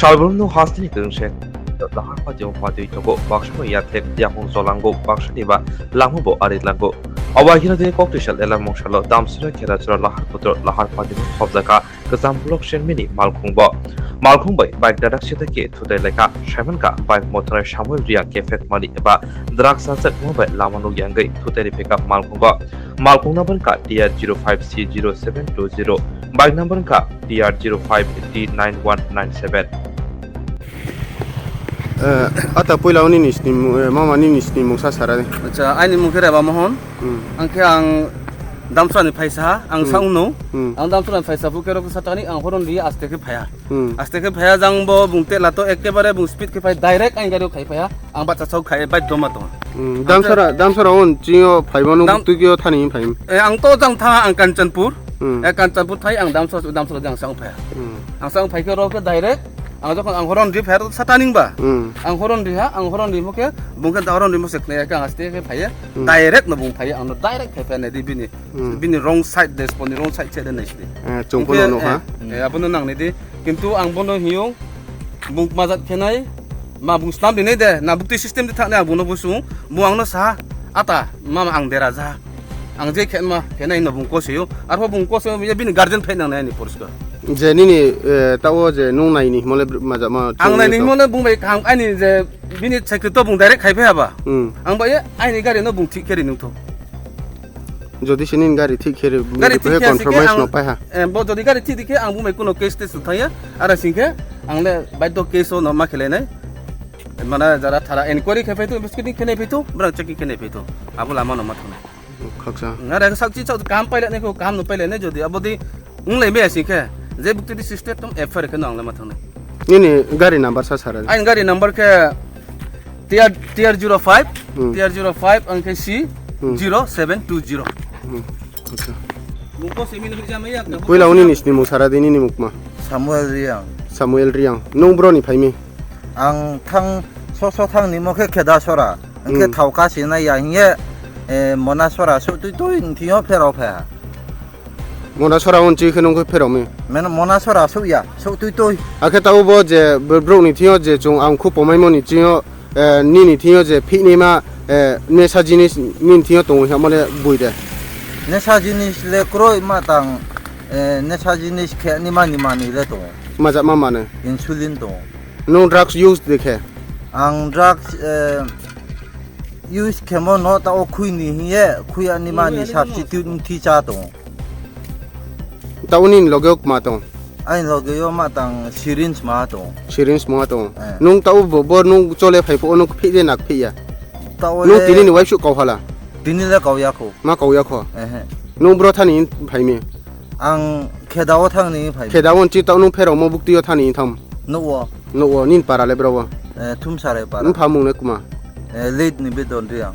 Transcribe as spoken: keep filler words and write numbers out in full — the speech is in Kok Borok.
Salbrum no hasteni kwrwngse lahar patio patwi tongo, baksa no yathek yakung cholango, baksa ni ba lama bo ari lango. Obo haino de kok twisal ela mungsalo damsra khera chwra lahar putor lahar patio no thopjaka kwcham block chairman ni malkhung bo. Malkhung bai bike dadak sita khe thutai lekha saiman ka bike motor Samuel Riang kefek mani eba drugs sajak mo bai lama no yangwi thutai ripheka malkhung bo. Malkhung number ka T R zero five C zero seven two zero, bike number ka T R zero five D nine one nine seven. Eh, ata puila oni nisni mu-, eh, mama ni nisni mungsa sara de. Acha, aini mung khe Reba Mohon. Hmm. Ang khe ang Damsra ni phaisa ha, ang Hmm. sa ungno. Hmm. Ang Damsra ni phaisa bu khe rok satani ang horon di aste khe phaya. Hmm. Aste khe phaya jang bo bung tela to ekkebare bung speed khe phai direct ang gari khai phaya. Ang bacha chau khai bai doma to. Hmm. Ang Damsra, Damsra on chingo phai manu Dam- tu kyo thani phai. Eh, ang to jang tha ang Kanchanpur. Hmm. Eh, Kanchanpur thai ang Damsra, Damsra jang sang phaya. Hmm. Ang sang phai khe rok khe direct ang jokhon ang horon di phaya to satani ba. Hmm. Ang horon di ha, ang horon di mo khe bung khe horon di mo se khnaya khe ang aste khe phaya. Hmm. Direct no bung phaya, ang no direct khai phaya ne di bini. Hmm. Bini wrong side de, sponi wrong side side de nai sidi. Eh, chungpon Hingke, no ha? Eh, eh, abono nang nidi. Kintu ang bono hiyung, bung majat khenai, ma bung stam dinai de, na bukti system di thaknai ang bono busung, bung ang no sa, ata, mama ang dera ja. Ang je khenma, khenai no bung koseyo, arpho bung koseyo, ya bini guardian phai nang nai ni poriskar. Je nini, eh, tawo je nung nai ni himole br-, majama Ang chungni nai ni to. Himole bung bai kaham, ani je bini chakri to bung direct khai phai haba. Hmm. Ang bai, aini gari no bung thik khe ri nung tho. Jodi se nini gari thik khe re, Gari bini thik khe asing khe compromise ang, no pai ha. Eh, bo jodi gari thik di khe ang bumai kuno case test thangya, ara sing khe ang le baidho case o no ma khelai nai. Mana jara thara enquiry khe phai tu, investigating khe nai phai tu, brang checking khe nai phai tu. Abo lama no ma thangnai. Khaksa. Ngara sak chi chok kam pai le nai ko, kam no pai le nai jodi abo di wng lai me asing khe, je bukti di system tong F I R khe no ang le ma thangnai. Nini gari number sa sara. Aini gari number khe T R, T R zero five, Hmm. T R zero five ang khe C Hmm. zero seven two zero. Hmm. Acha. Mungko simi ni hujama ya, Puila uni nisni mung sara di nini mukma. Samuel Riang. Samuel Riang. Nung bro ni phaimi? Ang thang so so thang ni mo khe Kheda Sora. Ang khe Hmm. Thau ka si na ya hiye, eh, Mona Sora so tui tui thio phero phe. Mona Sora on chi khe nung khe phero mi? Men Mona Sora so ya, so tui tui. Akhe tau bo je bro ni thio je chung ang khu pomai mo ni thio eh, nini thio je phiknima, eh, nesa jinis nini thio tongo hwnmale bui de. Nesa jinis le kroi ma tang, eh, nesa jinis khe ni mani mani le tongo. Majak ma mane. Insulin tongo. Nung drugs use de khe? Ang drugs, eh, use khemo no ta o khui ni hiye, khui ani mani substitute ni thi cha tongo. Tau nini loge o kma tong? Aini loge o ma tang syringe ma tong. Syringe ma tong. Eh. Nung tau bo, bo nung chole phai pho, nung phih de nak phih ya. Tau Nung le tini ni waisuk kau hala? Tini le kau ya kho. Ma kau ya kho? Ehe. Nung bro thani phai mi? Ang Kheda o thang ni phai. Kheda o chi tau nung pherao mo bukti o thani tham? Nuo. Nuo, nini para le bro o? Eh, Thumsare para. Nung pha mung le kma? Eh, late ni Bedon Riang.